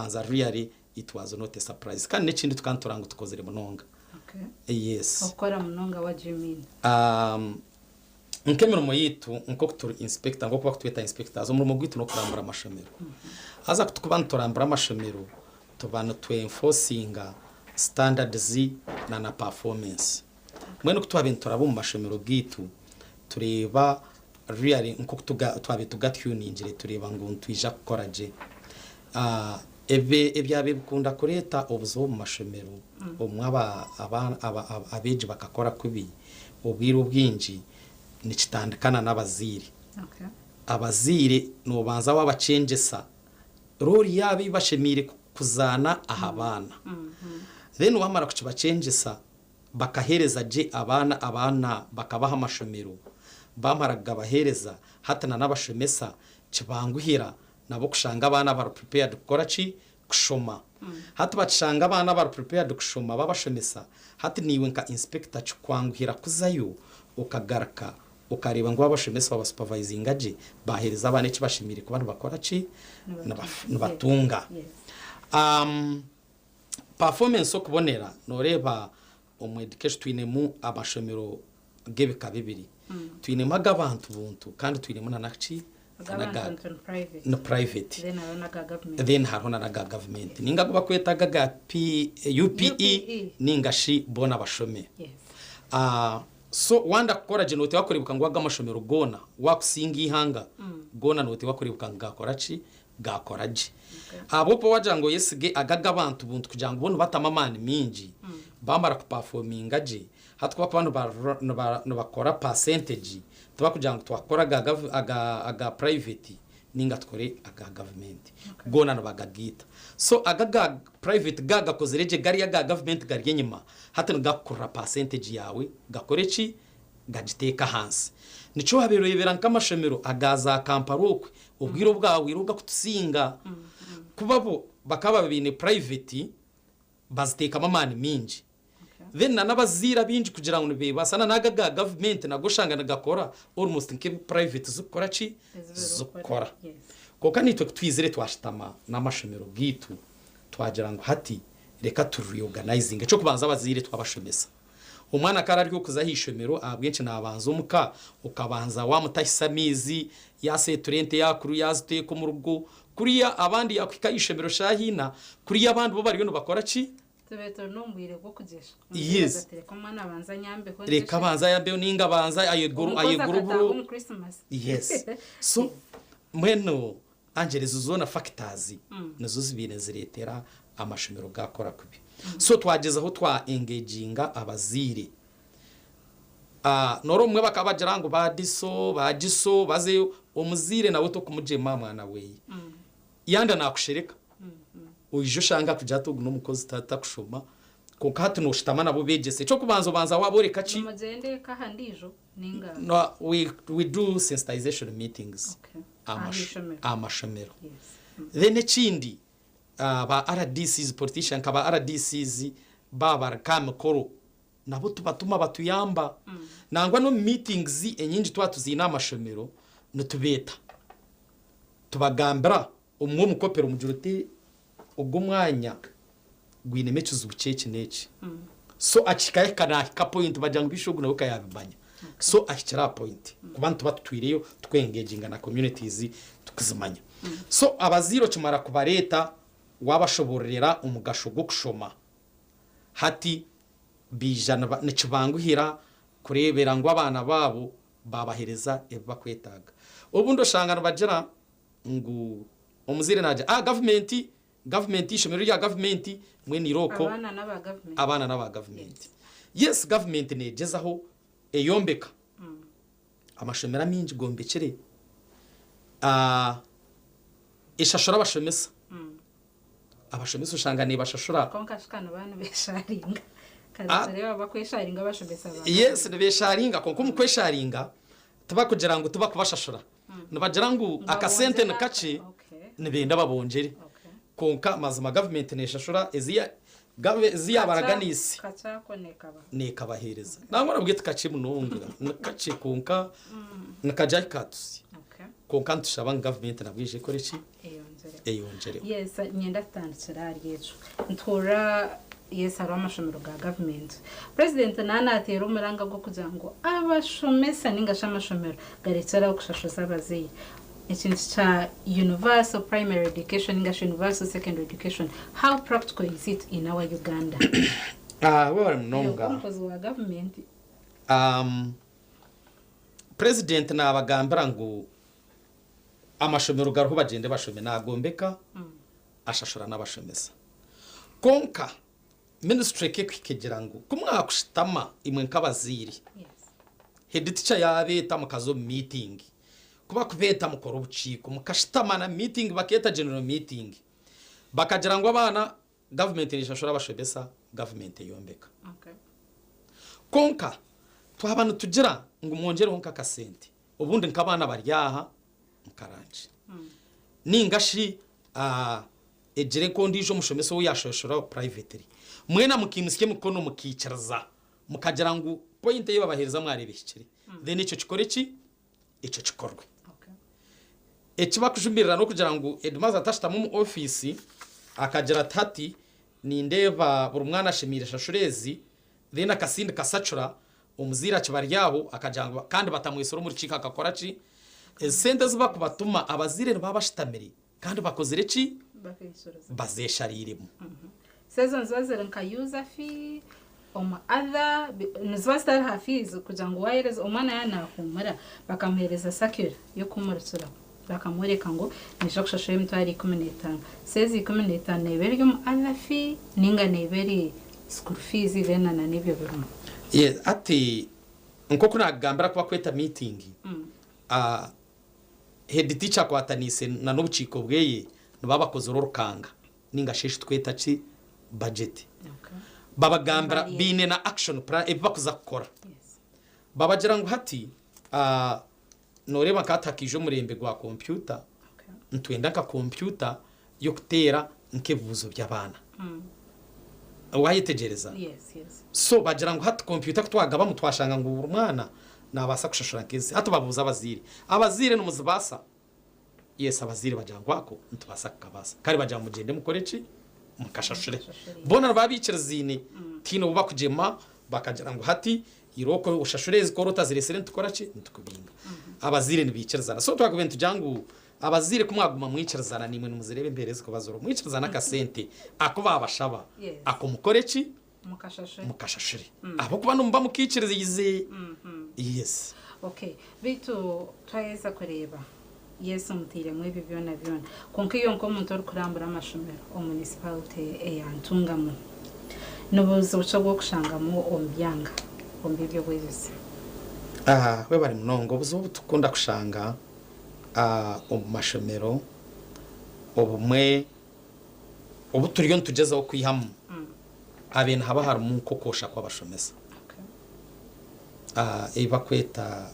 Banza really it was not a surprise kandi nekindi tukaba niturora ngu tukozire munonga. Okay. Yes. Okukora munonga what do you mean? Um, nk'emirimo yaitu nk'oku turi inspector nk'oku bakutweta inspectors omurimo gwaitu n'okurambura amashomero. Haza ku tukuba niturambura amashomero tuba nitwenforcinga standards na na performance. Mbwenu ku twabaire nituraba omu mashomero gaitu tureeba really nk'oku twabaire tugatyuningire tureeba ngu nitwija kukora gye. Ebyabaire bikunda kureeta obuzibu omu mashomero obumwe abeegi bakakora kubi, obwire obwingi nikitandika na n'abazaire. Abazaire noobanza waabakyengyesa roori yaabo ei bashemereire kuzaana aha baana. Then waamara kukibakyengyesa bakaheereza gye abaana, abaana bakabaha amashomero, baamara kugabaheereza hati na n'abashomesa kibanguhira nabo kushanga abaana bari prepared kukora ki? Kushoma. Hati bakishanga abaana bari prepared kushoma babashomesa, hati naiwe nka inspector kikwanguhira kuzayo okagaruka okareeba ngu abashomesa waba supervisinga gye, baaheereza abaana eki bashemereire kuba nibakora ki? Nibatunga. Performance okubonera noreeba omu education twinemu amashomero g'ebika bibiri. Twinemu ag'abantu buntu kandi twinemu na naki? Ni private. Then hariho na n'aga government. Ninga agu bakweta aga aga UPE ninga shi boona bashome. So wanda kukora gye noteekwa kureebeka ngu aga amashomero goona wakusinga eihanga goona noteekwa kureebeka ngu gakora ki? Gaakora gye. Ahabw'okuba waagira ngu oyesige aga ag'abantu buntu kugira ngu bo nibatamu amaani maingi, baamara kupafominga gye, hati ku barikuba nibakora percentage, tibarikugira ngu twakora aga private nainga tukore aga gavumenti. Goona nibagagaita. So aga aga private gaagakozire gye, gariya aga gavumenti gari enyima, hati nigakukurura percentage yaawe gakore ki? Gagiteeke ahansi. Nikyo waabaire oreebera nk'amashomero aga za Kampala okwe, obwire obwahweire ogakutusinga. Kuba bo bakaba baine private, baziteekamu amaani maingi. Then na n'abazaire abaingi kugira ngu nibeebaasa na n'ago aga gavumenti nago oshanga nigakora almost nk'ebi private zirikukora ki? Zirikukora. Kwonka naitwe ku twizire twashutama n'amashomero gaitu twagira ngu hati reka tu reorganizinge. Eky'okubanza abazaire twabashomesa. Omwana ku ararya okuza aha ishomero ahabw'enki naabanza omuka? Okabanza waamutahisa amaizi, yaaseetura ente yaakuru yaaziteeka omu rugo. Kuriya abandi yaakuhika aha ishomero shaaha ina, kuriya abandi bo bariyo nibakora ki? Tubaire turi n'omu bwire bw'okugyesha. Omuzaire Yes. agira ati reka omwana abanze anyambeho Reka ngyeshe. abanze ayambeho nainga abanze ayegure Omukozi ayegure akataaha oburo. omu Christmas. Yes. So mbwenu Angela ezo zoona factors nizo zibaire nizireetera amashomero gaakora kubi. So twagyezaho twa engaginga abazaire. Noora obumwe bakaba bagira ngu ba DISO, ba GISO bazeyo, omuzaire nawe tokumugyema aha mwana weeye. Yanda naakushereka, oije oshange akugira ati ogu n'omukozi takushoma, kwonka hati nooshutama nabo obeegyese. Eky'okubanza obanza waabooreka ki? Nimugyenda eka aha ndiijo ninga? No, we, we do sensitization meetings. Okay. Aha ishomero. Aha mashomero. Yes. Then ekindi, ba RDCs, politician nka ba RDCs baaba bari nk'aha mikoro, nabo tubatuma batuyamba. Nangwa n'omu meetings enyingi twaba tuziine aha mashomero, nitubeeta. Tubagambira, omwe omukopera omugira oti ogu omwanya gwinemu ekizibu ky'eki n'eki. So akihikayo ahika nahika point bagira ngu bishi ogu nawe ka yabimanya. So ahikire aha point kuba nituba tutwireyo tuku engaginga na communities tukuzimanya. So abazaire okimara kubareeta wabashobororera omugasho gw'okushoma hati baija nikibanguhira kureebera ngu abaana baabo babahereza ebi bakwetaaga. Obundi oshanga nibagira ngu omuzaire nagira ah gavumenti Gavumenti, eishomero rya gavumenti mbwenu irooko Abaana n'aba gavumenti. abaana n'aba gavumenti. Yes, gavumenti neegyezaho eyombeka. Amashomero amaingi gombekire. Ah, eshashura abashomesa. Abashomesa oshanga neebashashura. Kwonka shi ka nibaba nibeesharinga. Ah. Kare tureeba bakwesharinga abashomesa ba Yes, gavumenti. nibeesharinga kwonka omu kwesharinga tibarikugira ngu tibakubashashura. Nibagira ngu akasente ni kakye nibenda babongyere kwonka mazima gavumenti neshashura ezi yabaraganiise nekabahereza. Nangwa nabwe ti kakye munonga ni kakye kwonka nikagye ahu katutsya kwonka nitushaba ngu gavumenti nabwo eije ekore ki? Eyongyereho. Yes, niinyenda tutandikire ahari ekyo. Nituhurira yes hariho amashomero ga gavumenti. Purezidenti naaba naateera omuranga gw'okugira ngu abashomesa nainga shi amashomero garekyere aho kushashuza abazaire. Ekintu kya universal primary education nainga shi universal secondary education, how practical is it in our Uganda? Webare munonga. Iwe nk'omukozi wa gavumenti. Purezidenti naabagambira ngu amashomero gariho bagyende bashome, naagombeka ashashura n'abashomesa. Kwonka minisitule ekekuhika egira ngu ku mwakushutama imwe nk'abazaire, heeditica yaabeeta mukaza omu miitingi, ku bakubeeta mukora obukiiko mukashutama na miitingi bakeeta general meeting, bakagira ngu abaana Gavumenti neshashura abashomesa, gavumenti eyombeka. Kwonka twaba nitugira ngu mwongyereho nk'akasente, obundi nk'abaana bari aha nka ranki ninga shi egire nk'ondiijo omushomesa ou yaashashura privately, mwena mukaimutsya emikono mukaikiriza mukagira ngu point ei babaheereza mwareeba ehikire, then ekyo kikore ki? Ekyo kikorwe. Eki bakujumirira n'okugira ngu headmaster tashutama omu ofiisi akagira ati hati nindeeba buri mwana ashemereire shashura ezi, then akasindika sacura omuzaire akiba ari aho akagira ngu kandi batamwetsire omu rukiiko akakora ki? Ezi sente ezi bakubatuma abazaire nibaba bashutamire kandi bakozire ki? Bazeeshariiremu. So ezo niziba ziri nka user fee, omu other, niziba zitari ha fees kugira ngu wahereza omwana yaaba nahuumura bakamuheereza circular y'okuhumurikiraho bakamworeka ngu naija kushashura emitwaro 15. So ezo 15 neeba eri omu other fee ninga neeba eri school fees then na n'ebyo birimu. Yes, hati nk'oku naakugambira ku bakweta meeting, Head teacher akwataniise na n'obukiiko bweye nibaba bakozire orukanga ninga shi eki tukweta ki budget. Babagambira baine na action plan ebi bakuza kukora. Babagira ngu hati noreeba nka hati hakaija omurembe gwa kompyuta, nitwenda nka kompyuta y'okuteera nk'ebibuuzo by'abaana. Waayetegyereza? So bagira ngu hati kompyuta ku twagabamu twashanga ngu buri mwana naabaasa kushashura nk'ezi. Hati babuuza abazaire, abazaire nimuzibaasa? Yes, abazaire bagira ngu ako nitubaasa kukabaasa. Kare bagira ngu mugyende mukore ki? Mukashashure. Boona nibaba baikirizaine, tihaine ou bakugyema bakagira ngu hati irooko oshashure ezi ku oraba otazireetsire nitukora ki? Nitukubinga. Abazaire nibaikirizana. So twakubaire nitugira ngu Abazaire ku mwaguma mwikirizana naimwe nimuzireeba embeera ezi kuba ziriho. Mwikirizane akasente aku baabashaba ako mukore ki? Mukashashure. Ahabw'okuba nimuba mukaikiriize. Yes. Okay. Beitu twaheza kureeba Yesu omutairemu ebyo byona byona. Kwonka iwe nk'omuntu orikurambura amashomero omu municipality eya Ntungamo, ni buzibu ki obu orikushangamu omu byanga omu by'eby'obwegyese? Webare munonga. Obuzibu obu turikukunda kushanga omu mashomero obumwe obu turiyo nitugyezaho kwihamu habaire nihaba harimu nk'okwosha kw'abashomesa ei barikweta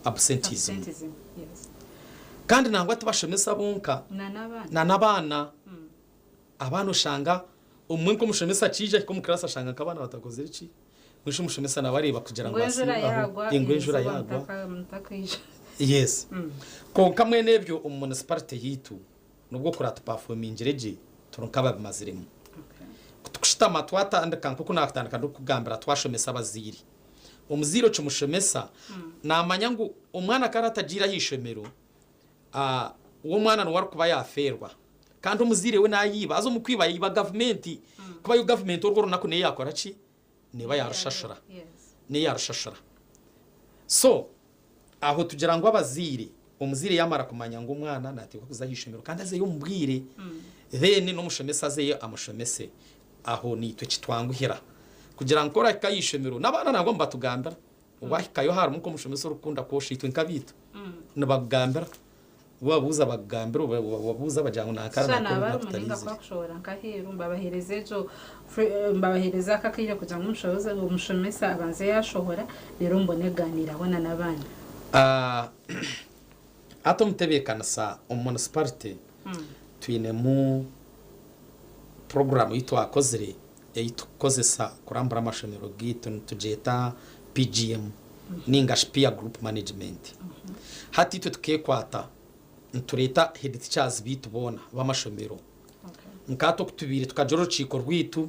absenteeism kandi nangwa tibashomesa bonka n'abaana. Abaana oshanga obumwe nk'omushomesa akiija ahika omu kiraasi ashanga nk'abaana batakozire ki, mbwenu shi omushomesa nawe areeba kugira ngu asingaho ngu enjura yaagwa. Yes. Kwonka mbwenu ebyo omu munisiparite yaitu n'obu okuratupafomingire gye turi nk'ababimaziremu. Ku tukushutama twatandika nk'oku naakutandika ndikukugambira twashomesa abazaire. Omuzaire okimushomesa naamanya ngu omwana ku aratagiire aha ishomero, we omwana niwe arikuba yaafeerwa kandi omuzaire we naayiiba haza omu kwiba yaiba gavumenti kuba yo gavumenti orwo orunaku neyo yaakora ki? Neeba yaarushashura neyo yaarushashura so aho tugira ngu abazaire omuzaire yaamara kumanya ngu omwana naateekwa kuza aha ishomero kandi azeyo omu bwire then n'omushomesa azeyo amushomese aho naitwe kitwanguhira kugira ngu ku orahika aha ishomero n'abaana nangwa nibatugambira Waahikayo harimu nk'omushomesa orikukunda kwosha itwe nk'abaitu nibakugambira wababuuza bakugambira wababuuza bagira ngu nankara Shana nankora aba obu ari muringa nakutariizire. kubakushohora nk'aheeru mbabaheereza egyo mbabaheereza ako akaire kugira ngu omushomesa abanze yaashohora reero mbone kugaaniiraho na n'abaana. Hati omutebeekanisa omu munisiparite twinemu puroguraamu ei twakozire ei turikukozesa kurambura amashomero gaitu nitugyeta PGM ninga shi Peer Group Management. Hati itwe tukeekwata Nitureeta head teachers baitu boona b'amashomero. Nkahati oku tubaire tukagira orukiiko rwaitu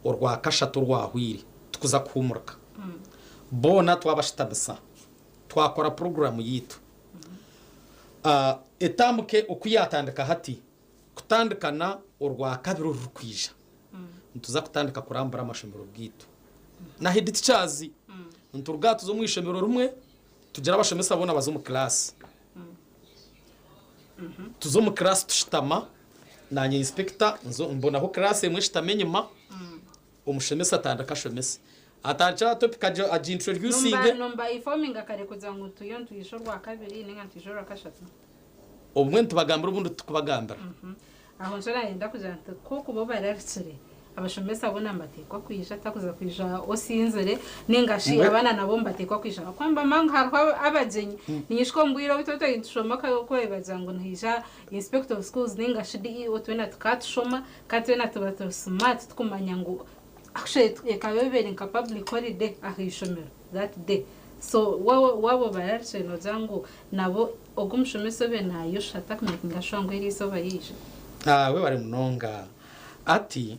orwakashatu orwahweire tukuza kuhuumurika, boona twabashutamisa twakora puroguraamu yaitu. Etaamuke oku yaatandika hati kutandika n'orwakabiri orurikwija, nituza kutandika kurambura amashomero gaitu na head teachers. Nituruga aha tuza omu ishomero rimwe, tugira abashomesa boona baza omu kilaasi. Tuza omu kilaasi tushutama, naanye inspector mbonaho kilaasi emwe eshutami enyima, omushomesa atandika ashomese. Atandikire aha topic agi introducinge. Nomba informinga kare kugira ngu turiyo nitwija orwakabiri ninga nitwija orwakashatu? Obumwe nitubagambira obundi titukubagambira. Aho nikyo nayenda kugira nti ku okuba obararikire, abashomesa boona nibateekwa kwija, takuza kwija osinzire, ninga shi abaana nabo nibateekwa kwija ahabw'okuba mbamanya ngu hariho abagyenyi. Niinyeshuka omu bwire obu twatwaire nitushoma ku bagira ngu nihaija inspector of schools ninga shi DEO, twena tukatushoma kandi twena tuba turi smart, tukumanya ngu actually ekaba ebaire nka public holiday aha ishomero that day. So waaba obararikire, noogira ngu nabo ogu omushomesa obe naayosha atakumakinga sure ngu eriizooba yaija. Webare munonga. Ati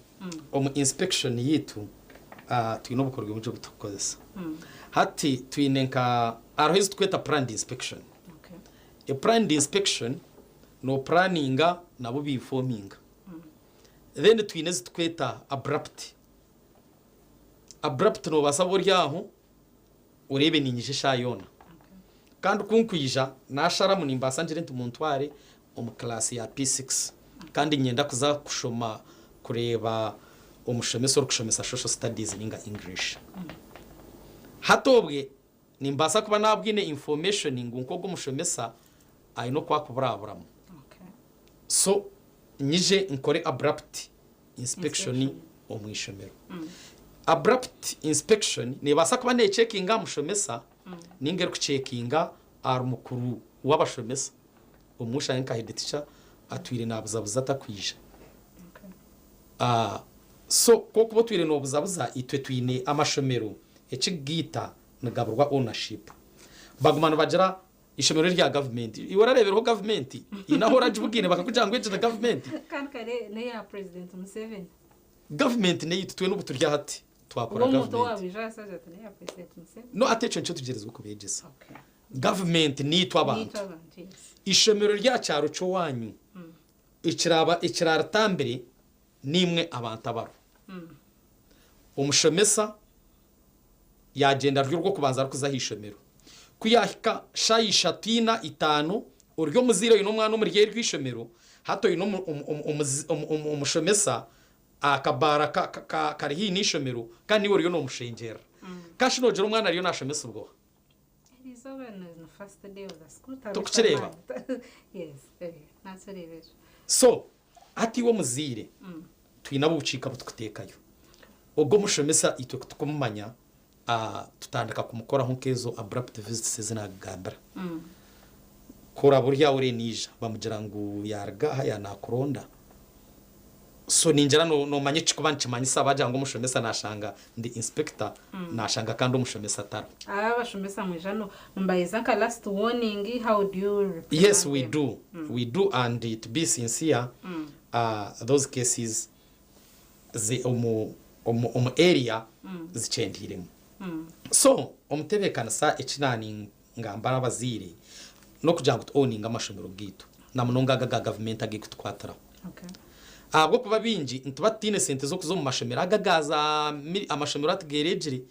omu inspection yaitu twine obukoryo bwingi obu turikukozesa. Hati twine nka hariho ezi turikweta planned inspection. A planned inspection, nooplanninga nabo bainforminga. Then twine ezi turikweta abrupt. Abrupt, noobaasa kuba ori aho oreebe niinyija eshaaha yoona. Kandi ku nkwija naasharamu, nimbaasa ngire nti muntware omu kilaasi ya P6 kandi niinyenda kuza kushoma kureeba omushomesa orikushomesa social studies ninga English. Hati obwe nimbaasa kuba naabwine information ngu nk'ogu omushomesa aine oku akuburaburamu. So nyije nkore abrupt inspection omu ishomero. Abrupt inspection neebaasa kuba neecheckinga aha mushomesa ninga erikucheckinga ahari mukuru w'abashomesa, omwe oshange nka head teacher atwire naabuzabuza atakwija. So ku okuba otwire noobuzabuza, itwe twine amashomero ekikugaita nigaburwa ownership. Baguma nibagira ishomero rya gavumenti. Iwe orareebereho gavumenti? Haine ahu oragibugaine bakakugira ngu egi ni gavumenti? Kandi kare n'eya President Museveni. Gavumenti n'eyaitu twena obu turi hati twakora Oba omuntu gavumenti. owaabwija aha saja ati n'eya President Museveni. No, hati ekyo nikyo tugyerezibwa kubeegyesa. Gavumenti niitwe abantu. Niitwe abantu, yes. Ishomero rya kyaro ky'owaanyu ekiraba ekiraritambire niimwe abantu abariho. Omushomesa yaagyenda ruri orw'okubanza arikuza aha ishomero. Ku yaahika shaaha ishatu, ina, itaano, ori omuzaire oine omwana omuri eryo ishomero, hati oine omushomesa aha kabaara kari haihi n'eishomero kandi niiwe oriyo noomushengyerera. Kashi noogira omwana ariyo naashomesibwa oha? Eriizooba ni first day of the school. Tokukireeba? Yes, nakireeba ekyo. So hati iwe omuzaire, twine ab'obukiika butukuteekayo. Ogwo omushomesa itwe ku tukumumanya, tutandika kumukoraho nk'ezo abrupt visits ezi naakugambira. Ku oraba ori aho oriyo naija, bamugira ngu yaaruga aha yaaba naakuronda. So ningira noomanya ekirikuba nikimanyisa baagira ngu omushomesa naashanga ndi inspector, naashanga kandi omushomesa atariho. Aba abashomesa mwija nimubaheereza nka last warning, how do you reprimand Yes, we them? do. We do, and to be sincere, those cases zi omu area zikyendeiremu. So omutebeekanisa eki naaningambira abazaire n'okugira ngu tu owninge amashomero gaitu, na munonga aga aga gavumenti agarikutukwatiraho. Ahabw'okuba baingi nituba tutaine sente z'okuza omu mashomero aga aga za amashomero hati geeregire,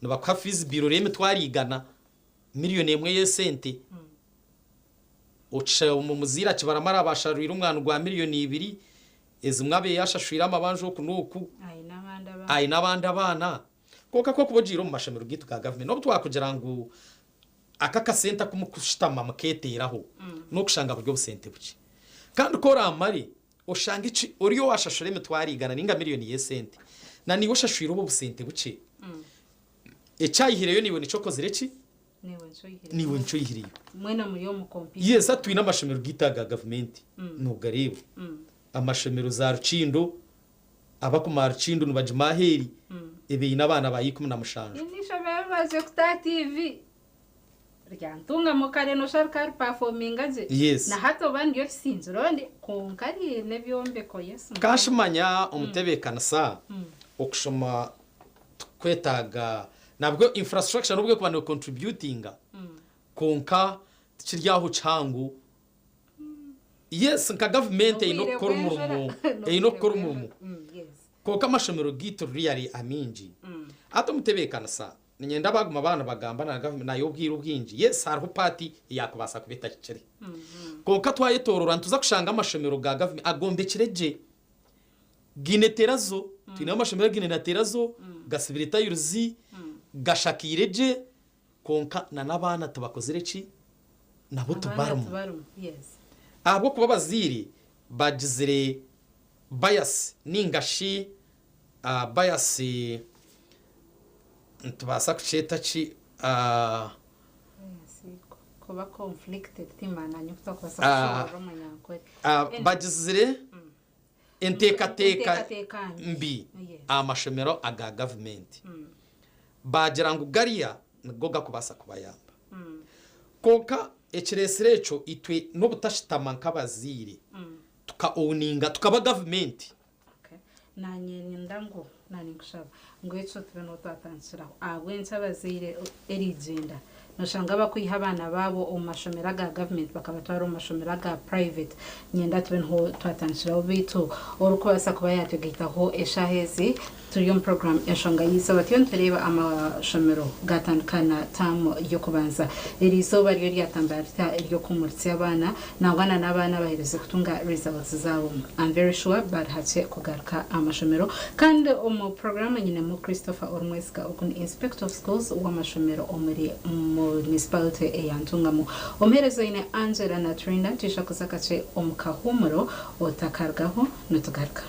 nibakuha fees bill y'emitwaro 100, 1 million y'esente. Omuzaire akibaramu araba asharwire omwani gwa 2 million, ezimwe abe yashashwire amabanja oku n'oku. Aine abandi abaana. Aine abandi abaana. Kwonka ku okuba ogiire omu mashomero gaitu ga gavumenti, n'obu twakugira ngu aka akasente aku mukushutama mukeeteeraho, n'okushanga buri obusente bukye. Kandi ku oraamare oshange eki ori owaashashura emitwaro 100 nainga miliyoni y'esente, na niiwe oshashwire obwo busente bukye, ekyayihireyo niiwe nikyo okozire ki? Niiwe nikyo oyihireyo. Niiwe nikyo oyihireyo. Mwena muri omu compete. Yes, hati twine amashomero gaitu aga gavumenti, noogareeba. Amashomero za Rukindo, abakumara Rukindo nibagima aheeri, ebaine abaana ba 17. Iri n'eishomero ribaje kuta TV. Rya Ntungamo kare noshusha rikaba ripafominga gye. Yes. Na hati oba niryo risingire ondi kwonka riine ebyombeko Yesu Mukama. Kashimanya omutebeekanisa okushoma tikwetaaga nabwo infrastructure n'obu erikuba necontributinga kwonka tikiri aho kihango. Yes nka gavumenti eine N'obwire okukora bw'enjura. omurimo eine N'obwire okukora bw'enjura. omurimo Yes. kwonka amashomero gaitu really amaingi. Hati omutebeekanisa Niinyenda baaguma baaba nibagamba na gavumenti nayo obwire obwingi. Yes hariho part eyaakubaasa kuba etahikire. Kwonka twayetooroora nituza kushanga amashomero ga gavumenti agombekire gye, gaine terazo, twine amashomero againe na terazo, gasibire tayirizi, gashakaire gye, kwonka na n'abaana tibakozire ki? Nabo Abaana tibarimu. tibarimu, yes. Ahabw'okuba abazaire bagizire bias nainga shi Bias nitubaasa kukyeta ki? Kuba conflicted timanya oku twakubaasa kushoboorora omunyankore. Bagizire enteekateeka mbi aha mashomero aga gavumenti. Baagira ngu gariya nigo garikubaasa kubayamba. Kwonka ekireetsire ekyo itwe n'obutashutama nk'abazaire tuka owninga tukaba gavumenti. Okay. Naanye niinyenda ngu, na ninkushaba ngu ekyo tube niho twatandikiraho. Ahabw'enki abazaire eriigyenda noshanga bakwiha abaana baabo omu mashomero aga gavumenti bakabatwara omu mashomero aga private. Niinyenda tube niho twatandikiraho beitu orikubaasa kuba yaatwegaitaho eshaaha ezi turi omu puroguraamu Enshonga y'eizooba turiyo nitureeba amashomero gaatandika na taamu y'okubanza. Eri izooba ryo ryatambura rita ery'okumuritsya abaana Nangwa na n'abaana abaherize kutunga results zaabo I'm very sure bari hakye kugaruka aha mashomero. Kandi omu puroguraamu nyinemu Christopher Orumwesiga ogu ni Inspector of Schools w'amashomero omuri Municipality eya Ntungamo. Omuheereza oine Angela Naturinda nitwija kuza kakye omu kahuumuro otakarugaho nitugaruka.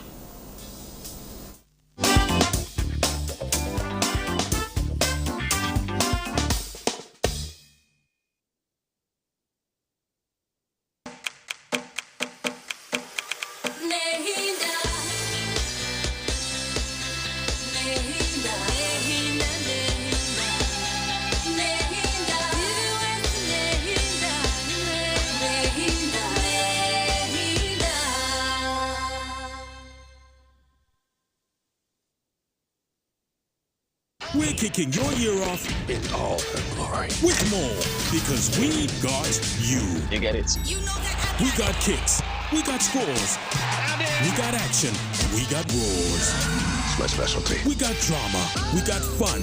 We're kicking your year off in all her glory. with more because we got you. You get it. We got kicks. We got scores. We got action. We got roars. It's my specialty. We got drama. We got fun.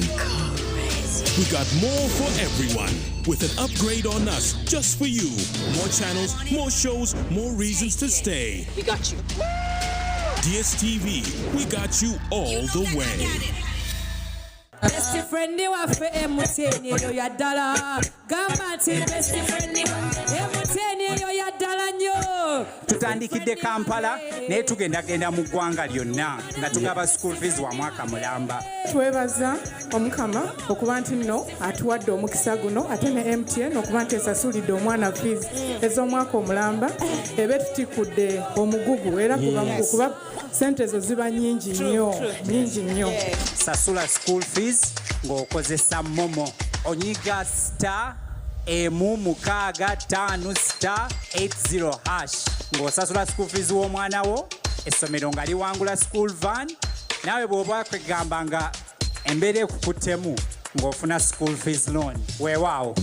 We got more for everyone. With an upgrade on us just for you. More channels, more shows, more reasons to stay. We got you. DSTV, we got you all the way. Best friend waffe MTN eyo ya ddala gamba nti best friend MTN eyo ya ddala nnyo. Tutandikidde Kampala naye tugendagenda mu ggwanga lyonna nga tugaba school fees wa mwaka mulamba. Twebaza Omukama okuba nti nno atuwadde omukisa guno ate ne MTN okuba nti esasulidde omwana fees ez'omwaka omulamba eba etutikkudde omugugu era kuba sente ezo ziba nyingi nnyo nyingi nnyo. Sasula school fees ng'okozesa MoMo. Onyiga star emu mukaaga ttaano star 80 hash ng'osasula school fees w'omwana wo, essomero nga liwangula school van, naawe bw'oba kwegamba nga embeera ekukuttemu ng'ofuna school fees loan. Weewaawo.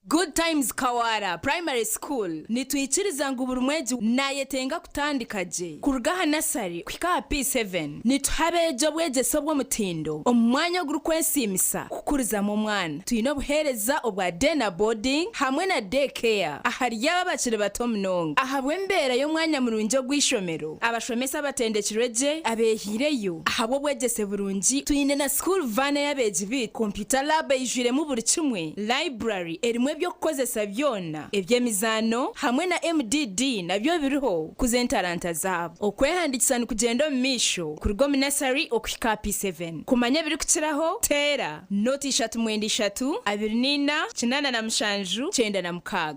Good Times Kawara Primary School nitwikiriza ngu buri mwegi naayetenga kutandika gye. Kuruga aha nasari kuhika aha P7, nituha abeegi obwegyese obw'omutindo omu mwanya ogurikwesiimisa kukurizamu omwana. Twine obuheereza obwa day na boarding hamwe na day care ahari abo abakiri bato munonga. Ahabw'embeera y'omwanya murungi ogw'eishomero, abashomesa abatendekirwe gye abeehiireyo ahabw'obwegyese burungi, twine na school van ey'abeegi baitu, computer lab eijwiremu buri kimwe, library erimu eby'okukozesa byona, eby'emizaano hamwe na MDD nabyo biriho kukuza entaranta zaabo. Okwehandiikisa nikugyenda omu maisho kuruga omu nasari okuhika aha P7. Kumanya ebirikukiraho, teera nooti ishatu mwenda ishatu, 24, 87, 96.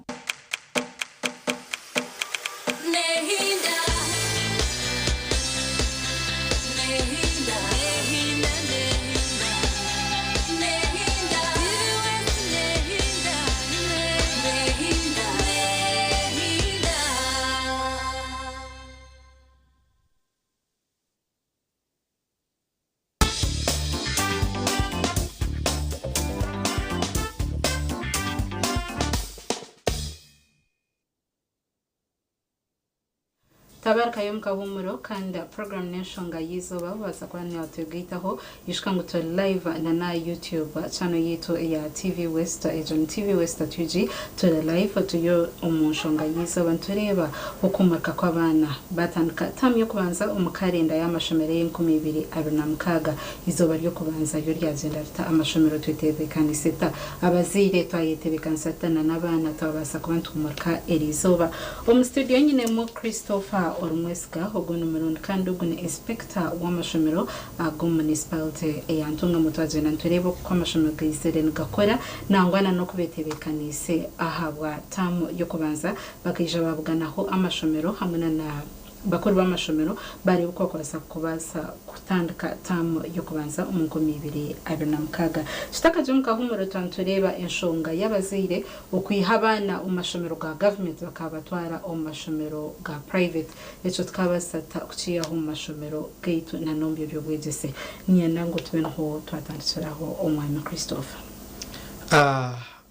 Tabarikayo omu kahuumuro kandi puroguraamu n'enshonga y'eizooba obaasa kuba niwatwegaitaho ijuka ngu turi live na n'aha YouTube channel yaitu eya TV West egyo ni TV West UG turi live turi omu nshonga y'eizooba nitureeba okumurika kw'abaana batandika taamu y'okubanza omu karenda y'amashomero ey'e 2026 eizooba ry'okubanza ryo ryagyenda rita amashomero twetebeekanise ta abazaire twayetebeekanisa tuta na n'abaana twabaasa kuba nitukumurika eriizooba omu studio nyinemu Christopher Orumwesiga ogu ni murundi kandi ogu ni inspector w'amashomero ag'omu municipality eya Ntungamo twagyenda nitureeba oku amashomero gaizire nigakora nangwa na n'okubetebeekaniise ahabwa taamu y'okubanza bakaija babuganaho amashomero hamwe na na bakuru b'amashomero bareeba oku bakubaasa kubaasa kutandika taamu y'okubanza omu 2026 tutakagye omu kahuumuro twaba nitureeba enshonga y'abazaire okwiha abaana omu mashomero ga gavumenti bakabatwara omu mashomero ga private ekyo tukabaasa kukiihaho omu mashomero gaitu na n'omu by'obwegyese niinyenda ngu tube niho twatandikiraho omwami Christopher.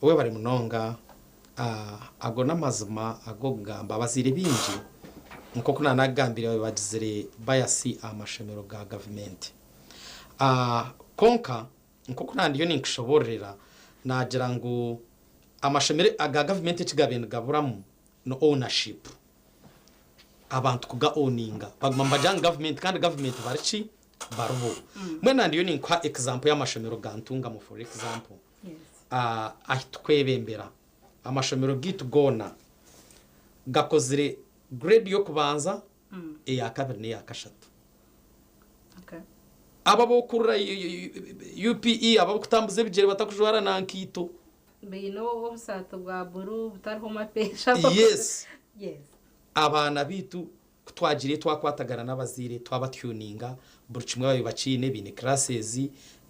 Webare munonga. Ago n'amazima ag'okugamba abazaire baingi nk'oku naanagambire bagizire bias aha mashomero ga gavumenti. Kwonka nk'oku nandiyo ninkushoboororera naagira ngu amashomero aga gavumenti eki gabaire nigaburamu ni ownership. Abantu kuga owninga baguma nibagira ngu gavumenti kandi gavumenti bari ki? Baribo. Mbwenu nandiyo ninkuha example y'amashomero ga Ntungamo for example. Ahi tukwebembera amashomero gaitu goona gakozire grade y'okubanza, eya kabiri n'eya kashatu. Abo ab'okurira UPE, abo abarikutambuza ebigyere batakujwara na nkaito. Baine obusaati bwa buru butariho mapeesha. Yes. Abaana baitu ku twagiire twakwatagana n'abazaire twabatyuninga buri kimwe babaire bakiine, baine classes,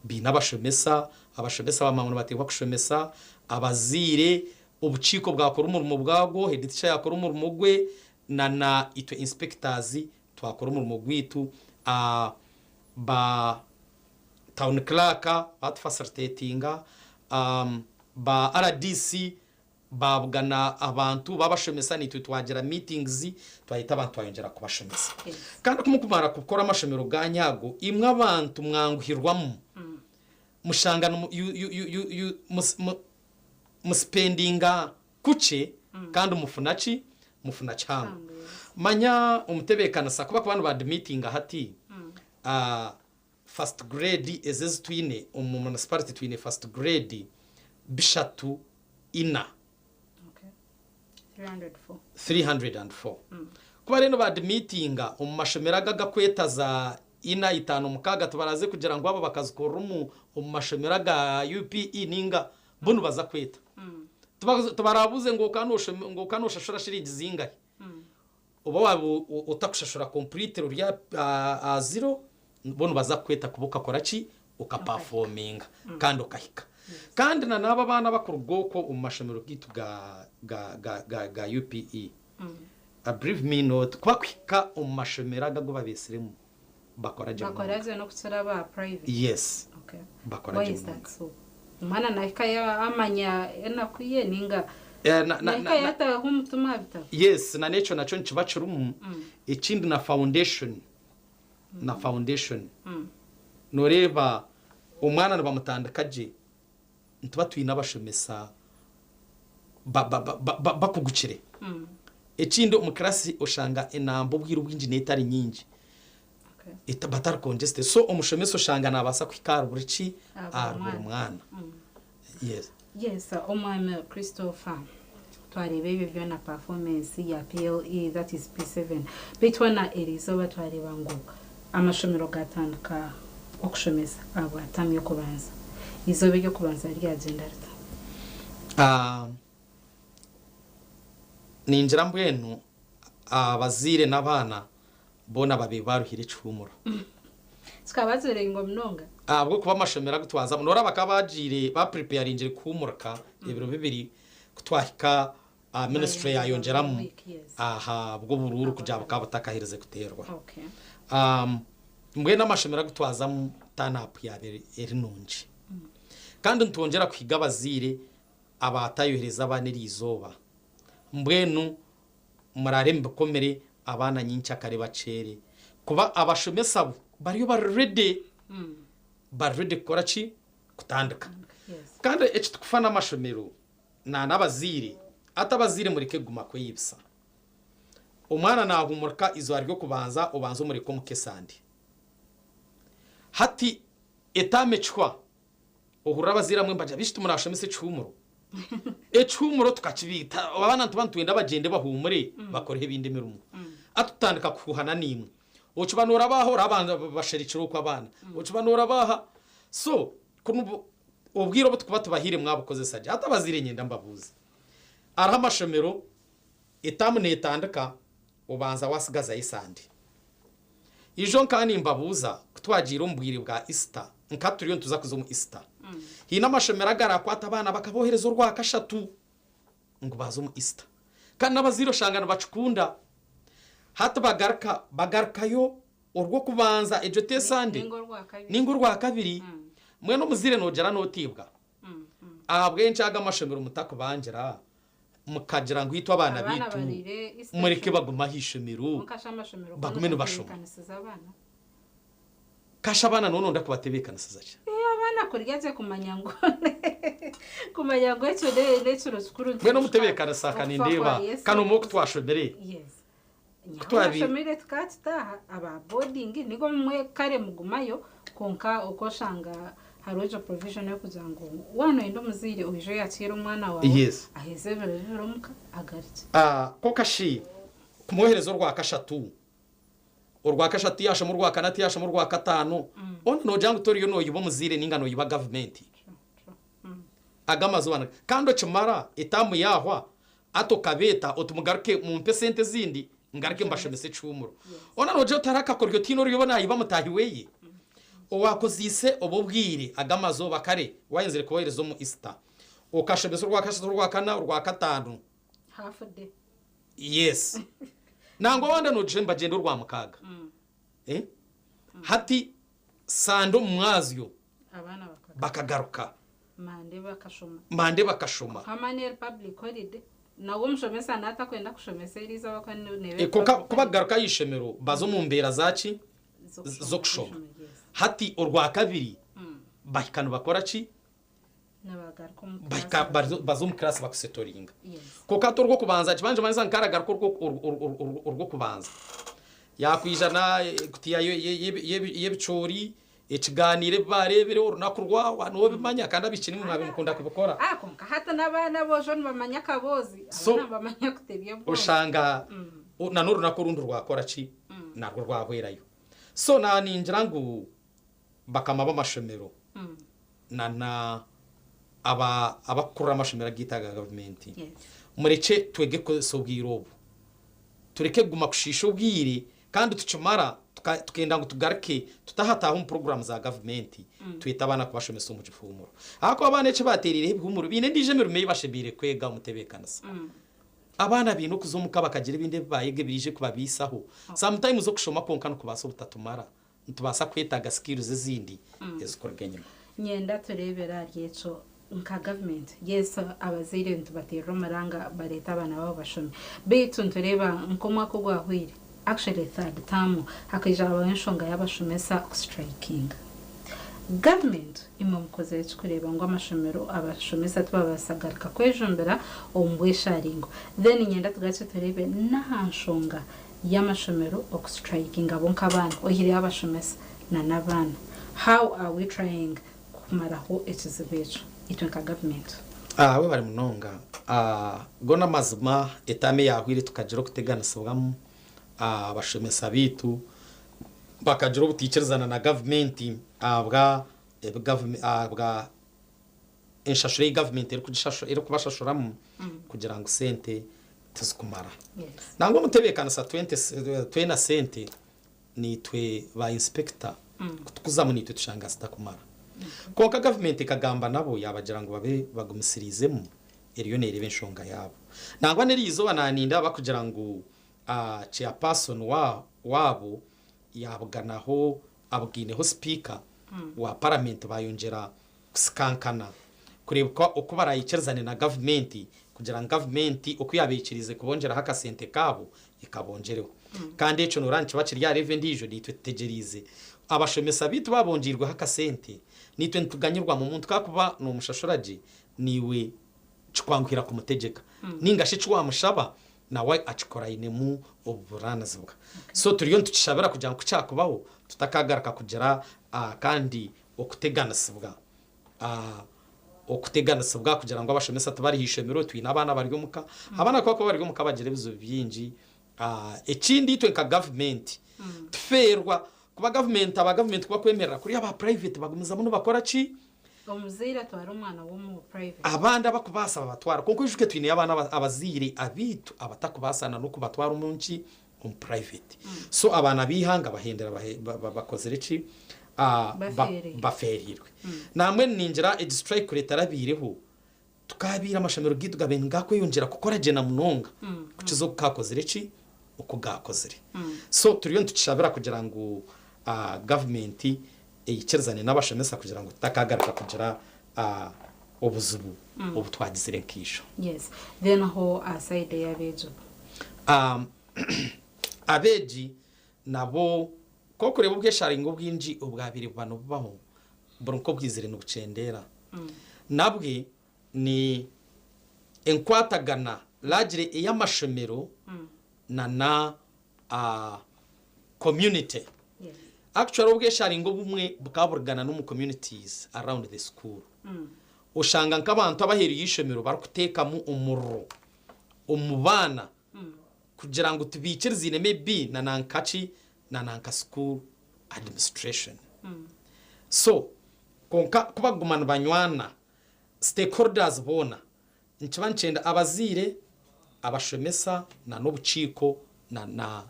baine abashomesa, abashomesa bamanya ngu nibateekwa kushomesa, abazaire, obukiiko bwakora omurimo bwabwo, head teacher yaakora omurimo gwe, na na itwe inspectors twakora omurimo gwaitu, ba town clerk batufacilitatinga, ba RDC babugana abantu babashomesa naitwe twagira meetings twayeta abantu twayongyera kubashomesa. Kandi ku mukumara kukora amashomero ganyu ago imwe abantu mwanguhirwamu mushanga musipendinga kukye kandi mufuna ki? Mufuna kihango. Manya omutebeekanisa ku bakuba nibaadimitinga hati first grade ezi ezi twine omu municipality twine first grade bishatu ina. 304. Ku bariyo nibaadimitinga omu mashomero ago agakweta za ina, itaano, mukaaga tibaraze kugira ngu abo bakazikorera omu omu mashomero aga UPE ninga bo nibaza kweta. Tibarabuuze ngu okaba nooshashura shiringi zingahi. Oba waaba otakushashura completely ori aha zero, bo nibaza kukweta kuba okakora ki? Okapafominga kandi okahika. Kandi na n'abo abaana abakuruga okwo omu mashomero gaitu ga UPE, believe me not, ku bakuhika omu mashomero ago agu babeetsiremu, bakora gye munonga. Bakora gye n'okukira aba private? Yes, bakora Why gye is that munonga. so? Omwana nahikayo amanya enaku ye ninga nahikayo ataho omutima aha bitabo? Yes, na n'ekyo nakyo nikiba kirimu. Ekindi na foundation, na foundation. Nooreeba omwana nibamutandika gye, nituba twine abashomesa bakugukire. Ekindi omu kirasi oshanga enamba obwire obwingi neetari nyingi, batari congested. So omushomesa oshanga naabaasa kuhika ahari buri ki? Ahari buri mwana. Yes. Yes, omwami Christopher, twareeba ebyo byona performance ya PLE that is P7 beitu hoona eriizooba twareeba ngu amashomero gatandika okushomesa ahabwa taamu y'okubanza. Eizooba ery'okubanza ryagyenda rita? Ningira mbwenu abazaire n'abaana boona babaire baruhire ekihuumuro. Kikaba kiraingwa munonga. Ahabw'okuba amashomero agu twazamu nooraba bakaba bagiire bapreparingire kuhuumurika ebiro bibiri ku twahika aha ministry yayongyeramu aha bw'oburuuru kugira bukaba butakaherize kuteerwa. Mbwenu amashomero agu twazamu turn up yaaba eri nungi. Kandi nitwongyera kuhiga abazaire abaatayohereza abaana eriizooba mbwenu muraare mubikomire. Abaana nyenkyakare bakyere kuba abashomesa bo bariyo bari ready, bari ready kukora ki? Kutandika. Kandi eki tukufa n'amashomero na n'abazaire, hati abazaire mureke kuguma kweyibisa. Omwana naahumurika eizooba ry'okubanza obanze omureke omuka esande. Hati etaama ekihwa, ohurira abazaire abamwe nibagira beitu timurashomesa ekihuumuro? Ekihuumuro tukakibiita, abaana nituba nitwenda bagyende bahuumure bakoreho ebindi emirimo. Hati tutandika kuhuuhana naimwe. Okiba nooraba aha oraba basherekire okwo abaana. Okiba nooraba aha. So, kunu obwire obu tukuba tubahaire mwabukozesa gye. Hati abazaire niinyenda mbabuuze. Hariho amashomero etaamu neetandika obanza waasigazayo esande. Ijo nkaba nimbabuuza ku twagiire omu bwire bwa Isita, nka turiyo nituza kuza omu Isita. Haine amashomero agarakwata abaana bakabohereza orwakashatu ngu baaze omu Isita. Kandi n'abazaire oshanga nibakikunda. Hati bagaruka bagarukayo orw'okubanza egyo te Sande ninga orwakabiri. Mbwenu omuzaire noogira nootiibwa. Ahabw'enki ago amashomero mutakubangira mukagira ngu itwe abaana Abaana baitu bariire Easter mureke ishomero. bagume aha ishomero Kwonka shi amashomero goona bagume nibashoma? gatebeekanisize abaana? Kasha abaana nooba nooyenda kubatebeekanisiza ki? Eh, abaana kurya gye kumanya ngu kumanya ngu ekyo ne- n'ekiro kikuru Mbwenu nitwijuka omutebeekanisa okufa kwa nindeeba Yesu. kanu omwe oku twashomire. Yes. Ku twabi- Nyawe tukaba tutaaha aba boarding nigo mumwe kare mugumayo kwonka okoshanga hariho egyo provision yokugira ngu waaba noyenda omuzaire oije oyakiire omwana waawe aheze ebiro bibiri omuka agarukye. Ah, kwonka shi kumwohereza orwakashatu, orwakashatu tiyashoma orwakana tiyashoma orwakataano, hoona noogira ngu toriyo nooyiba omuzaire ninga nooyiba gavumenti? Ago amazooba kandi okimara etaamu yaahwa Hati okabeeta oti mugaruke mumpe esente ezindi ngaruke mbashomese ekihuumuro. Hoona noogira oti hariho akakoryo tihaine oriyo naayiba mutaahi weye? Owaakozeise obwo obwire ago amazooba kare waayenzire kubohereza omu Easter okashomesa orwakashatu, orwakana, orwakataano. Half day. Yes. Nangwa abandi noogira nibagyenda orwamukaaga. Eh? Hati Sande omu mwazyo Abaana bakagaruka. Bakagaruka. Mande bakashoma. Mande bakashoma. Kwonka mani eri public holiday nawe omushomesa natakwenda kushomesa eri izooba kuba neeba eri Kwonka public ku bakugaruka aha ishomero baza omu mbeera zaki? Z'okushoma. Hati orwakabiri bahika nibakora ki? Nibagaruka omu Bahika class. baza omu class bakusetoringa. Yes. Kwonka hati orw'okubanza kibanje nkaragaruka orw'okubanza yakwija na ekutiya y'ebicoori Ekigaaniiro ebi baareebire orunaku rwahwa noobimanya kandi abaishiki nimwe mwabaire mukunda kubikora. Ah, kwonka hati n'abaana aboojo nibamanya akaboozi. So, Abaana nibamanya kutebya obwozi. oshanga na n'orunaku orundi rwakora ki? Narwo rwahwerayo. So na ningira ngu bakama b'amashomero na na aba abakukurira amashomero agaitu aga gavumenti Yes. murekye twege kukozesa obwire obu. Tureke kuguma kushiisha obwire kandi tukimara tukenda ngu tugaruke tutahataaha omu puroguraamu za gavumenti twete abaana kubashomesa omu kihuumuro. Ahakuba abaana eki baateereireho ebihuumuro baine endiijo emirimo ei bashemereire kwega omu tebeekanisa. Abaana baine okuza omuka bakagira ebindi ebi baayega ebiraije kubabaisaho. Sometimes okushoma kwonka nikubaasa obutatumara, nitubaasa kwetaaga skills ezindi ezikuruga enyima. Nyenda tureebere ahari ekyo nka gavumenti. Yes, abazaire nitubateerera omuranga bareete abaana baabo bashome. Beitu nitureeba nk'omwaka ogwahweire, actually third term, hakaija habaho enshonga y'abashomesa kusituraikinga. Gavumenti imwe mukozire ki kureeba ngu amashomero abashomesa tibabaasa kugaruka kwejumbira omu bwesharingo? Then niinyenda tugarukye tureebe n'aha nshonga y'amashomero okusituraikinga bo nk'abaana oihireho abashomesa na n'abaana. How are we trying kumaraho ekizibu ekyo itwe nka gavumenti? Webare munonga. Go n'amazima etaama eyahweire tukagira okuteganisibwamu, abashomesa baitu bakagira obutaikirizana na gavumenti ahabwa ebi ahabwa enshashura ei gavumenti erikubashashuramu kugira ngu sente tizikumara. Nangwa omutebeekanisa twena sente naitwe ba inspector kutukuzamu naitwe tushanga zitakumara. Kwonka gavumenti ekagamba nabo yaabagira ngu babe bagumisiriizemu eriyo neereeba enshonga yaabo. Nangwa n'eriizooba naanindaaba kugira ngu chairperson waabo yaabuganaho abugaineho sipiika wa paramenti baayongyera kusikankana kureeba oku baraikirizane na gavumenti kugira ngu gavumenti oku yaabaikiriize kubongyeraho akasente kaabo Ekabongyereho. Kandi ekyo noreeba nikiba kiri aha level endiijo naitwe tutegyereize. Abashomesa baitu babongyeirweho akasente, naitwe nituganyirwamu. Omuntu ku arikuba nomushashura gye, naiwe kikwanguhira kumutegyeka. Ninga shi eki wamushaba nawe akikora ainemu obuvunaanizibwa. So turiyo nitukishabira kugira ngu ku kyakubaho tutakagaruka kugira kandi okuteganisibwa. Okuteganisibwa kugira ngu abashomesa tibari aha ishomero, twine abaana bari omuka. Abaana ku barikuba bari omuka bagira ebizibu bingi. Ekindi itwe nka gavumenti tufeerwa kuba gavumenti, aba gavumenti ku bakwemerera kuriya aba private bagumizamu nibakora ki? Omuzaire atwara omwana we omu private. Abandi abakubaasa babatwara kwonka oijuke twineyo abaana abazaire abaitu abatakubaasa na n'okubatwara omu nki? Omu private. So abaana b'eihanga bahendera bakozire ki? Bafeereirwe. Nambwenu ningira egi strike kuri etarabaireho Tukaabaire amashomero gaitu gabaire nigakweyongyera kukora gye na munonga kukiza oku gaakozire ki? Oku gaakozire. So turiyo nitukishabira kugira ngu gavumenti eikirizane n'abashomesa kugira ngu tutakaagaruka kugira obuzibu obu twagizire nkaijo. Yes. Then ho aha side ey'abeegi bo? Abeegi nabo ku orikureeba obwesharingo obwingi obwabaire buba nibubaho buri nk'obwizire nibukyendeera. Nabwe ni enkwatagana largely ey'amashomero na na community. Actually obwesharingo obumwe bukaba burigana n'omu communities around the school. Oshanga nk'abantu abaheeru y'eishomero barikuteekamu omuriro omu baana kugira ngu tibaikirizaine maybe na nanka ki na nanka school administration. So kwonka ku bakuguma nibanywana stakeholders boona nikiba nikyenda abazaire, abashomesa na n'obukiiko na na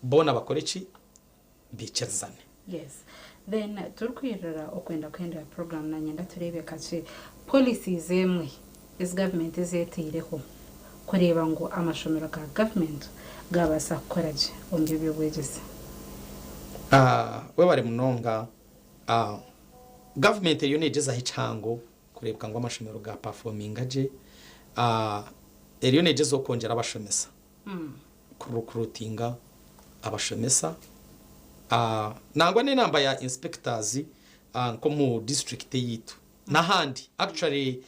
boona bakore ki? Baikirizane. Yes. Then turikwirira okwenda kuhendera program nanyenda tureebe kakye policies emwe ezi government ezi eteireho kureeba ngu amashomero ga government gabaasa kukora gye omu by'eby'obwegyese. Webare munonga. Government eriyo negyezaho ekihango kureebeka ngu amashomero ga performinga gye. Eriyo negyezaho kwongyera abashomesa, ku recruitinga abashomesa. Nangwa n'enamba ya inspectors nk'omu district eyaitu n'ahandi actually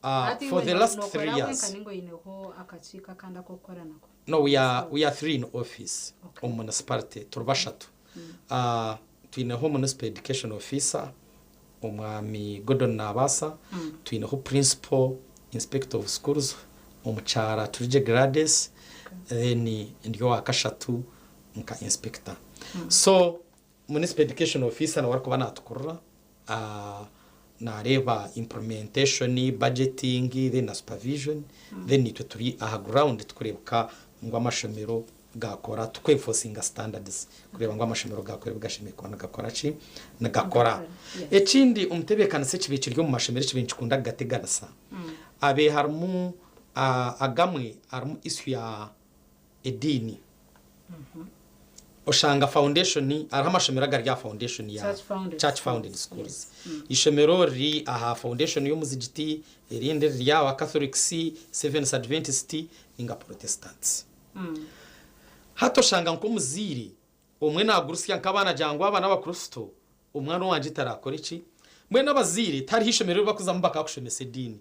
Hati for iwe the last nokora 3 wenka years. ninga oineho akakiiko akandi ak'okukora nako? No, we are, we are three in office Okay. omu municipality turi bashatu. Twineho municipal education officer omwami Gordon Nabaasa, twineho principal inspector of schools omukyara Turigye Gladys, then ndi owa kashatu nka inspector. So Municipal Education Officer niwe arikuba natukurira, nareeba implementation, budgeting then na supervision, then itwe turi aha ground tukureebeka ngu amashomero gakora, tuku enforcinga standards kureeba ngu amashomero gakora ebi gashemereire kuba nigakora ki, nigakora. Ekindi omutebeekanisa ekibaire kiri omu mashomero ekibaire nikikunda kugateganisa, abe harimu agamwe harimu issue ya ediini. Oshanga foundation, hariho amashomero agari aha foundation ya Church founded church founded schools. schools. Ishomero riri aha foundation y'omuzigiti, erindi riri aha Catholics, Seventh Adventist ninga Protestants. Hati oshanga nk'omuzaire Omwe naagurutsya nk'abaana agira ngu aba n'Abakristo, omwana owangye taraakore ki? Mbwenu abazaire tihariho ishomero eri barikuzamu bakakushomesa ediini.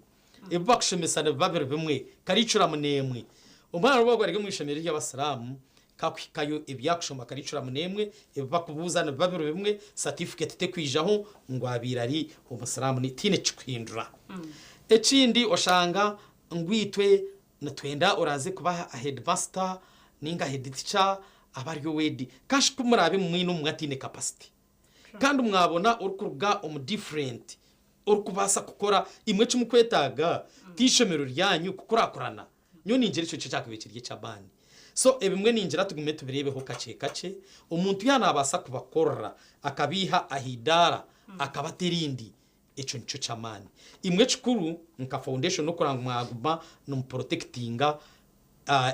Ebi bakushomesa nibiba biri bimwe, karicuramu n'emwe. Omwana n'obu araabe ari omu ishomero ery'Abasiraamu, ku akuhikayo ebi yaakushoma karicuramu n'emwe, ebi bakubuuza nibiba biri bimwe, satifiketi tekwijaho ngu abaire ari Omusiraamu, tihaine ekikuhindura. Ekindi oshanga ngu itwe Nitwenda oraaze kuba headmaster ninga head teacher abe ari ow'edi. Kashi ku muraabe mwine omwe ataine capacity kandi mwabona orikuruga omu different orikubaasa kukora imwe eki mukwetaaga ti ishomero ryanyu kukurakurana. Nyowe ningira ekyo nikyo kyakubaire kiri eky'amaani. So ebimwe ningira tugume tubireebeho kakye kakye. Omuntu yaaba naabaasa kubakorera akabaiha aha idaara akabata erindi Ekyo nikyo ky'amaani. Imwe ekikuru nka foundation n'okureba ngu mwaguma nimuprotectinga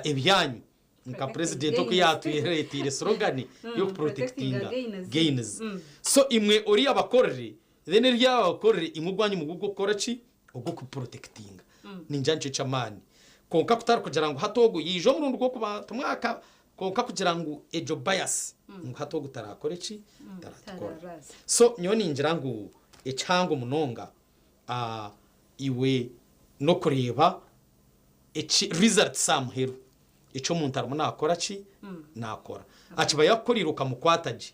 ebyanyu nka president oku yatwereteire slogan y'okuprotectinga gains. So imwe oriya abakorere then eriya abakorere imwe ogwanyu mugwe ogw'okukora ki? Ogw'okuprotectinga. Ningira nikyo ky'amaani. Kwonka kutari kugira ngu hati ogu yaija omurundi gw'okubanza timwaka. Kwonka kugira ngu egyo bias ngu hati ogu tarakore ki? Taratukora. Tarabaasa. So nyowe ningira ngu ekihango munonga iwe n'okureeba eki results aha muheru eki omuntu arimu naakora ki? Naakora. Akiba yakukorire okamukwata gye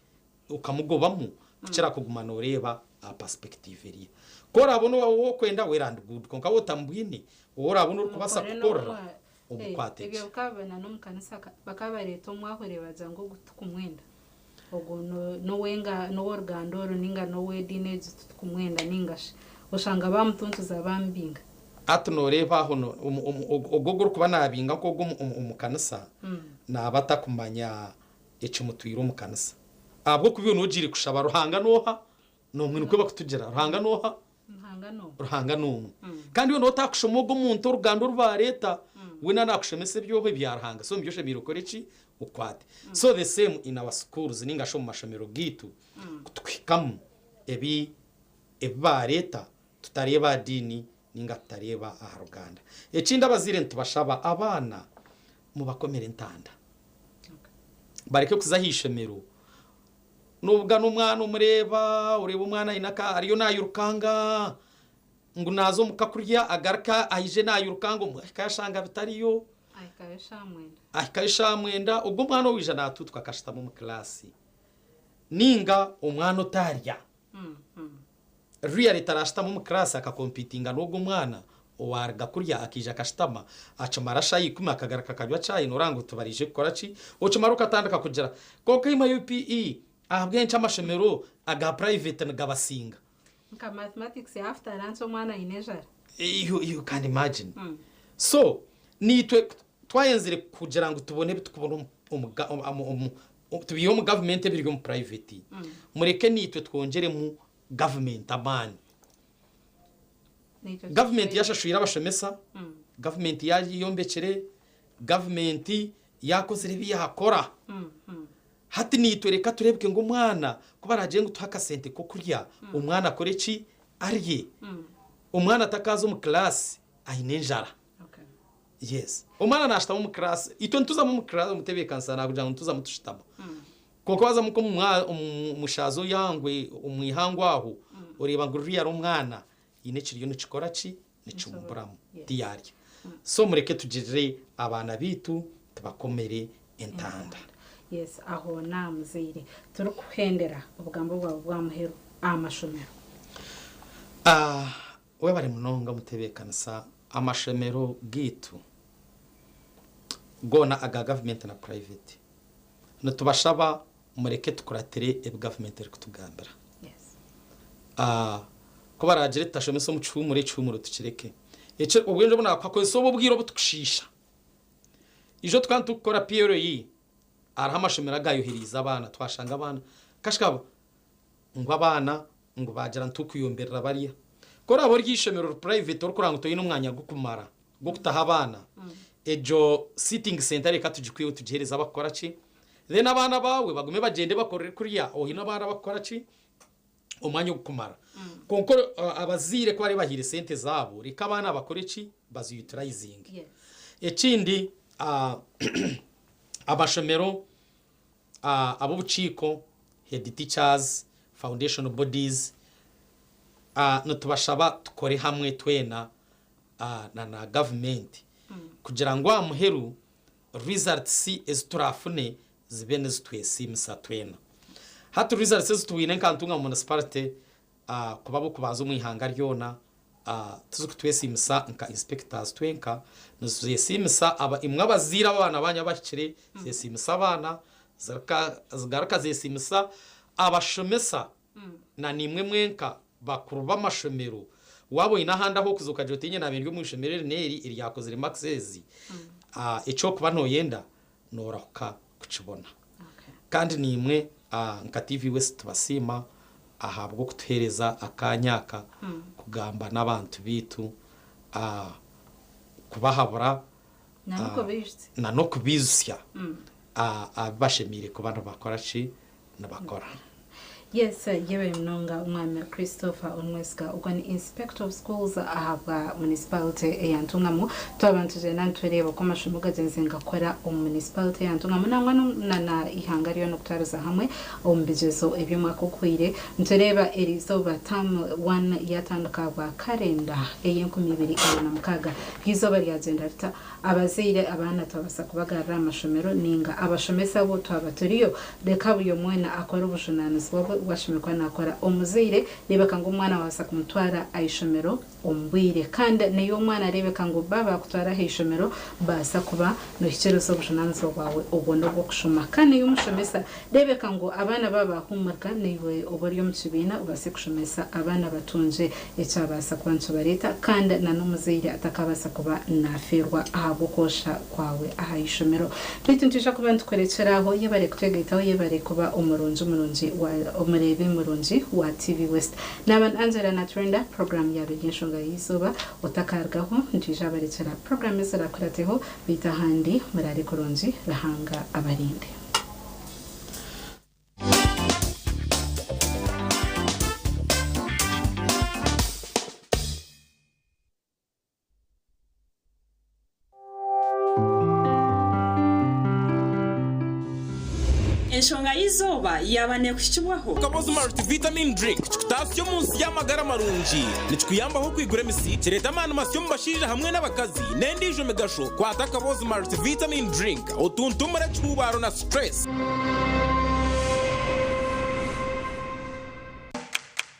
okamugobamu kukira kuguma nooreeba aha perspective eriya. Ku oraabone ow'okwenda well and good kwonka waaba otamubwine ou oraabone orikubaasa Mukore kukorera n'omwa- omukwate Ebyo gye. bikababona n'omu kanisa bakabareeta omwahure bagira ngu ogu titukumwenda. Ogu n'owenga n'ow'oruganda oru ninga n'ow'ediini egi titukumwenda ninga shi oshanga bamutuntuza bamubinga. Hati nooreeba aho ogwo ogurikuba naabinga nk'ogwo omu kanisa naaba atakumanya ekimutwire omu kanisa. Ahabw'okuba iwe noogiire kushaba Ruhanga n'oha? N'omwe nikwo bakutugira. Ruhanga n'oha? Ruhanga n'omwe. Ruhanga n'omwe. Kandi iwe nootakushoma ogwo muntu oruganda oru baareeta, weena naakushomesa eby'oha? Ebya Ruhanga. So nibyo oshemereire okore ki? Okwate. So the same in our schools ninga shi omu mashomero gaitu, ku tukuhikamu ebi ebi baareeta, tutareeba aha diini ninga tutareeba aha ruganda. Ekindi abazaire nitubashaba abaana mubakomere entanda. Bareke kuza aha ishomero Nobugana omwana omureeba, oreeba omwana aine aka ariyo nayirukanga ngu naaza omuka kurya agaruke aije nayirukanga ahikayo ashanga bitariyo. Ahikayo eshaaha mwenda. Ahikayo eshaaha mwenda, ogwo omwana owaija natuutuka akashutama omu kilaasi ninga omwana otarya. Really tarashutama omu class aka competinga n'ogwo omwana owaruga kurya akaija akashutama akimara shaaha ikumi akagaruka akanywa chai noreba ngu tibaraije kukora ki okimara okatandika kugira kwonka imwe UPE ahabw'enki amashomero aga private nigabasinga? Nka mathematics after lunch omwana aine enjara. You can imagine. So naitwe twayenzire kugira ngu tubone ebi tukubona omu tubiihe omu gavumenti ebiri omu private mureke naitwe twongyeremu gavumenti amaani. Gavumenti yashashwire abashomesa, gavumenti yayombekire, gavumenti yakozire ebi yakora. Hati naitwe reka tureebeke ngu omwana ku baragire ngu tuhe akasente k'okurya, omwana akore ki? Arye. Omwana atakaaza omu kilaasi aine enjara. Yes. Omwana naashutama omu class, itwe nituzamu omu class omu tebeekanisa naakugira ngu nituzamu tushutama. Kwonka waazamu nk'omu mwa omu mushaaza oyangwe omu ihangwe aho, oreeba ngu ruriya ari omwana haine ekiriyo nikikora ki? Nikimuburamu. Tiyaarya. So mureke tugirire abaana baitu tubakomere entanda. Yes, aho naamuzaire. Turikuhendera obugambo bwawe bwa muheru aha mashomero. Ah, Webare munonga omutebekanisa amashomero gaitu goona aga gavumenti na private nitubashaba mureke tukuratire ebi gavumenti erikutugambira. Ku baragire tutashomesa omu kihuumuro ekihuumuro tukireke. Obwengye obu nakuha kozesa obu obwire obu tukushiisha. Ijo tukaba nitukukora PLE hariho amashomero agayohereize abaana twashanga abaana kashika Ngu abaana ngu baagira ngu turikuyomberera barya. Ku oraabe ori aha ishomero riri private orikureba ngu toine omwanya gurikumara gw'okutaho abaana, egyo sitting centre reka tugikwiheho tugiheereze abakukora ki? Then abaana baawe bagume bagyende bakorere kuriya oine abaana abakukora ki? Omwanya ogurikumara. Kwonka abazaire ku bariba bahaire sente zaabo, reka abaana bakore ki? Bazi utilizinge. Ekindi amashomero Ab'obukiiko, head teachers, foundation bodies, nitubashaba tukore hamwe twena na na gavumenti kugira ngu aha muheru results ezi turafune zibe nizitwesiimisa twena. Hati results ezi twine nka Ntunga Municipality kuba ab'okubanza omu ihanga ryona, Tizikutwesiimisa nka inspectors twenka, nizesiimisa imwe abazaire abaana baanyu abahikire, zesiimisa abaana, zigaruka zesiimisa abashomesa na naimwe mwenka bakuru b'amashomero. Waaba oine ahandi ah'okuza okagira oti inye naaba ndi omu ishomero eri n'eri eryakozire marks ezi, eki orikuba nooyenda noorahuka kukibona. Kandi naimwe nka TV West tubasiima ahabw'okutuheereza akaanya aka kugamba n'abantu baitu, kubahabura na n'okubaijutsya ebi bashemereire kuba nibakora ki? Nibakora. Yes, yebare munonga Omwami Christopher Onwesiga ogwo ni Inspector of Schools ahabwa Municipality eya Ntungamo. Twaba nitugyenda nitureeba oku amashomo gagyenze nigakora omu Municipality eya Ntungamo nangwa na ihanga ryona okutwariza hamwe omu bigyezo eby'omwaka oguhweire. Nitureeba eriizooba term one yatandika ahabwa karenda ey'enkumi ibiri 26. Eriizooba ryagyenda rita? Abazaire abaana twabaasa kubagarura aha mashomero ninga abashomesa bo twaba turiyo, reka buri omwe weena akore obujunaanizibwa bwe obu ashemereire kuba naakora. Omuzaire reebeka ngu omwana waabaasa kumutwara aha ishomero omu bwire kandi naiwe omwana reebeka ngu baaba baakutwara aha ishomero baasa kuba noohikiiriza obujunaanizibwa bwawe obwo n'obw'okushoma. Kandi naiwe omushomesa reebeka ngu abaana baaba baahuumurika naiwe obe ori omu kibiina obaase kushomesa abaana batungye Ekyabaasa kuba nikibareeta kandi na n'omuzaire atakabaasa kuba nafeerwa ahabw'okwosha kwawe aha ishomero. Beitu nitwija kuba nitukurekyera aho, yebare kutwegaitaho, yebare kuba omurungi murungi wa omureebi murungi wa TV West. Naaba ni Angela Naturinda, puroguraamu yaaba eri enshonga y'eizooba, otakarugaho nitwija barekyera puroguraamu ezirakurateho, beitu ahandi muraare kurungi, Ruhanga abarinde. Enshonga y'eizooba yaaba neekuhikibwaho. Kabozi Multivitamin Drink kikutaasya omu nsi y'amagara marungi. Nikikuyambaho okwigura emisi, kireeta amaani masya omu bashaija hamwe n'abakazi, n'endiijo migasho. Kwata Kabozi Multivitamin Drink otuntumure ekihuubaaro na stress.